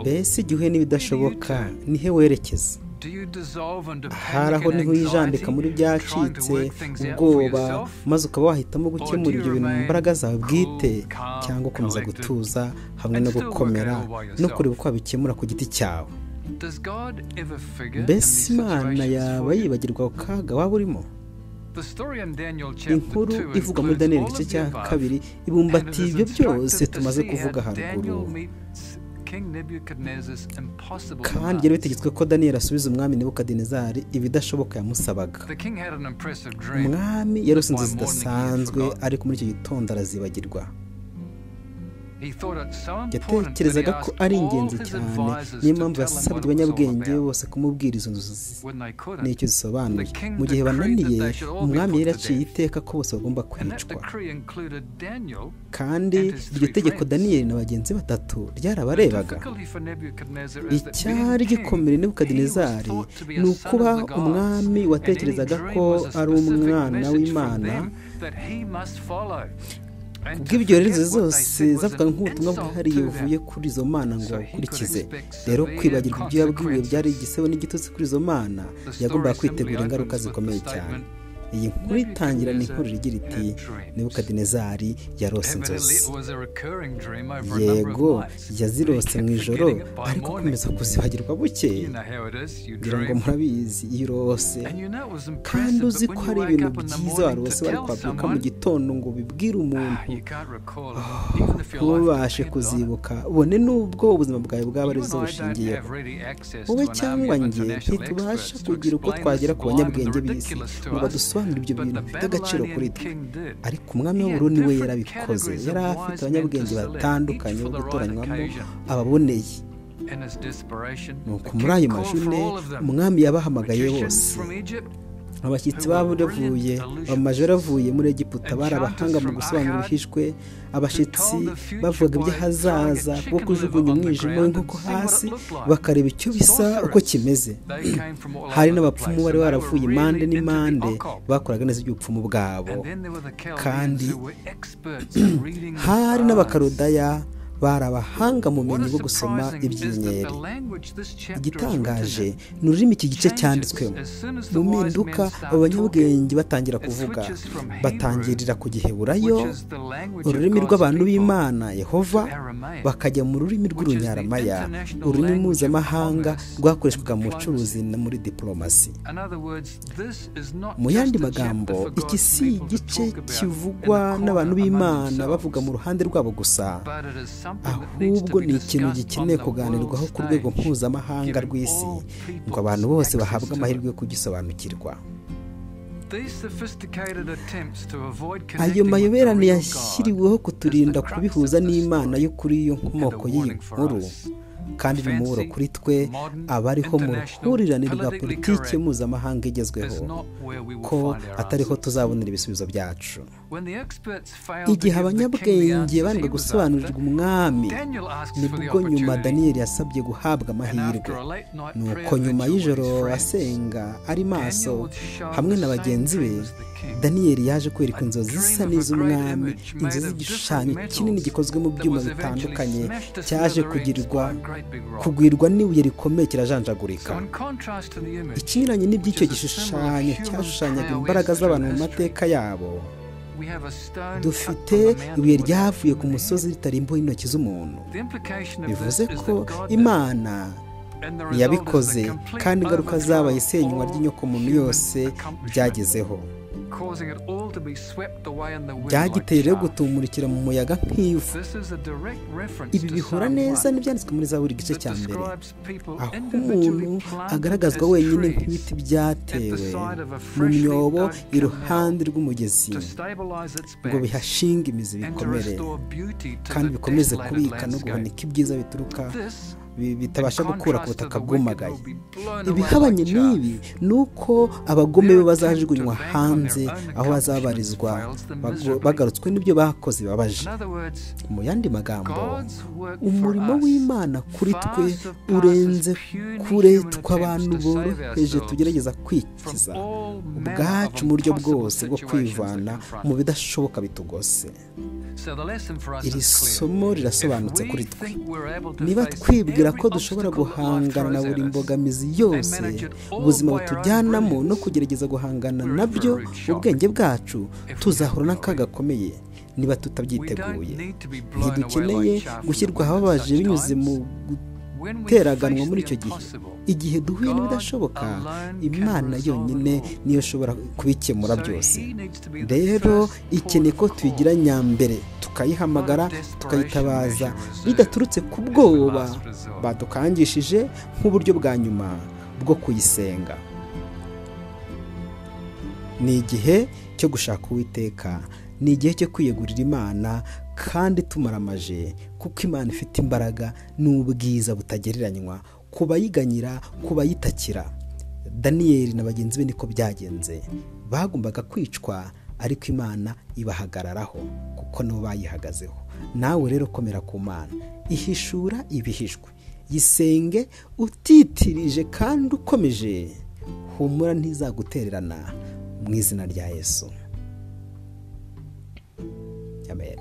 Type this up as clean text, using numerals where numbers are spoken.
Mbese igihe n'ibidashoboka nihe werekeza? Ahari aho niho wijandika muri byacitse ubwoba, maze ukaba wahitamo gukemura ibyo bintu mu mbaraga zawe bwite, cyangwa ukomeza gutuza hamwe no gukomera no kureba uko wabikemura ku giti cyawe. Mbese Imana yaba yibagirwa ako kaga waba urimo? Inkuru ivugwa muri Daniyeli igice cya 2 ibumbatiye ibyo byose tumaze kuvuga haruguru. Kandi yari bitegetswe ko Daniyeli asubiza umwami Nebukadinezari ibidashoboka yamusabaga. Umwami yarose inzozi zidasanzwe, ariko muri icyo gitondo arazibagirwa. Yatekerezaga ko ari ingenzi cyane, niyo mpamvu yasabye abanyabwenge bose kumubwira izo nzozi n'icyo zisobanuye. Mu gihe bananiye, umwami yari yaciye iteka ko bose bagomba kwicwa, kandi iryo tegeko Daniyeli na bagenzi batatu ryarabarebaga. Icyari gikomere Nebukadinezari ni ukuba umwami watekerezaga ko ari umwana w'Imana. Kubw'ibyo rero inzozi zose zavugaga nk'ubutumwa bwihariye buvuye kuri izo mana ngo bakurikize. Rero kwibagirwa ibyo yabwiwe byari igisebo n'igitutsi kuri izo mana, yagombaga kwitegura ingaruka zikomeye cyane. Iyi nkuru itangira ni inkuru igira iti: Nebukadinezari yarose inzozi. Yego, yazirose mu ijoro, ariko akomeza kuzibagirwa bukeye. Ngira ngo murabizi iyo urose kandi uzi ko hari ibintu byiza warose, wari kwabyuka mu gitondo ngo ubibwire umuntu, ntubashe kuzibuka, ubone n'ubwo ubuzima bwawe bwaba ari zo bushingiyeho. Wowe cyangwa njye ntitubasha kugira uko twagera ku banyabwenge b'isi ngo badusobanurire ibyo bintu bifite agaciro kuri twe, ariko umwami w'Uburundi we yarabikoze. Yari afite abanyabwenge batandukanye bo gutoranywamo ababoneye. Nuko muri ayo majune umwami yabahamagaye bose. Abashyitsi bavuye amajoro avuye muri Egiputa bari abahanga mu gusobanura ibihishwe. Abashyitsi bavugaga iby'ahazaza bwo kujugunya umwijima w'inkoko hasi bakareba icyo bisa uko kimeze. Hari n'abapfumu bari baravuye impande n'impande bakoraga neza iby'ubupfumu bwabo, kandi hari n'Abakaludaya bari abahanga mu bumenyi bwo gusoma iby'inyenyeri. Igitangaje ni ururimi iki gice cyanditswemo. Mu mpinduka abo banyabwenge batangira kuvuga, batangirira ku Giheburayo, ururimi rw'abantu b'Imana Yehova, bakajya mu rurimi rw'Urunyaramaya, ururimi mpuzamahanga rwakoreshwaga mu bucuruzi no muri diplomasi. Mu yandi magambo, iki si igice kivugwa n'abantu b'Imana bavuga mu ruhande rwabo gusa, ahubwo ni ikintu gikeneye kuganirwaho ku rwego mpuzamahanga rw'isi, ngo abantu bose bahabwe amahirwe yo kugisobanukirwa. Ayo mayoberane yashyiriweho kuturinda kubihuza n'Imana yo kuri iyo nkomoko y'iyi nkuru, kandi ni umuburo kuri twe abariho mu ruhurirane rwa politiki mpuzamahanga igezweho, ko atariho tuzabonera ibisubizo byacu. Igihe abanyabwenge bananiwe gusobanurirwa umwami, nibwo nyuma Daniyeli yasabye guhabwa amahirwe. Nuko nyuma y'ijoro asenga ari maso hamwe na bagenzi be, Daniyeli yaje kwereka inzozi zisa n'iz'umwami, inzozi z'igishushanyo kinini gikozwe mu byuma bitandukanye cyaje kugwirwa n'ibuye rikomeye kirajanjagurika. Ikinyuranye n'iby'icyo gishushanyo cyashushanyaga imbaraga z'abantu mu mateka yabo, dufite ibuye ryavuye ku musozi ritarimbuye intoki z'umuntu. Bivuze ko Imana yabikoze, kandi ingaruka zabaye isenywa ry'inyokomuntu yose byagezeho. Byagiteye rero gutumurikira mu muyaga nk'ivu. Ibi bihura neza n'ibyanditswe muri Zaburi igice cya 2, aho umuntu agaragazwa wenyine nk'ibiti byatewe mu myobo iruhande rw'umugezi, ngo bihashinge imizi bikomere, kandi bikomeze kubika no guhunika ibyiza bituruka bitabasha gukura ku butaka bwumagaye. Ibihabanye n'ibi ni uko abagome bo bazajugunywa hanze, aho bazabarizwa bagarutswe n'ibyo bakoze bibabaje. Mu yandi magambo, umurimo w'Imana kuri twe urenze kure tw'abantu boroheje tugerageza kwikiza ubwacu mu buryo bwose bwo kwivana mu bidashoboka bitugose. Iri somo rirasobanutse kuri twe. Niba twibwira ko dushobora guhangana na buri mbogamizi yose ubuzima butujyanamo no kugerageza guhangana nabyo ubwenge bwacu, tuzahura n'akaga gakomeye niba tutabyiteguye. Ntidukeneye gushyirwa ahababaje binyuze mu guteraganwa muri icyo gihe. Igihe duhuye n'ibidashoboka, Imana yonyine niyo ishobora kubikemura byose. Rero ikeneye ko tuyigira nyambere, tukayihamagara, tukayitabaza bidaturutse ku bwoba badukangishije nk'uburyo bwa nyuma bwo kuyisenga. Ni igihe cyo gushaka Uwiteka, ni igihe cyo kwiyegurira Imana kandi tumaramaje, kuko Imana ifite imbaraga n'ubwiza butagereranywa ku bayiganyira, ku bayitakira. Daniyeli na bagenzi be niko byagenze, bagombaga kwicwa ariko Imana ibahagararaho kuko nabo bayihagazeho. Nawe rero komera ku Mana, ihishura ibihishwe, yisenge utitirije kandi ukomeje, humura ntizagutererana mu izina rya Yesu. Amen.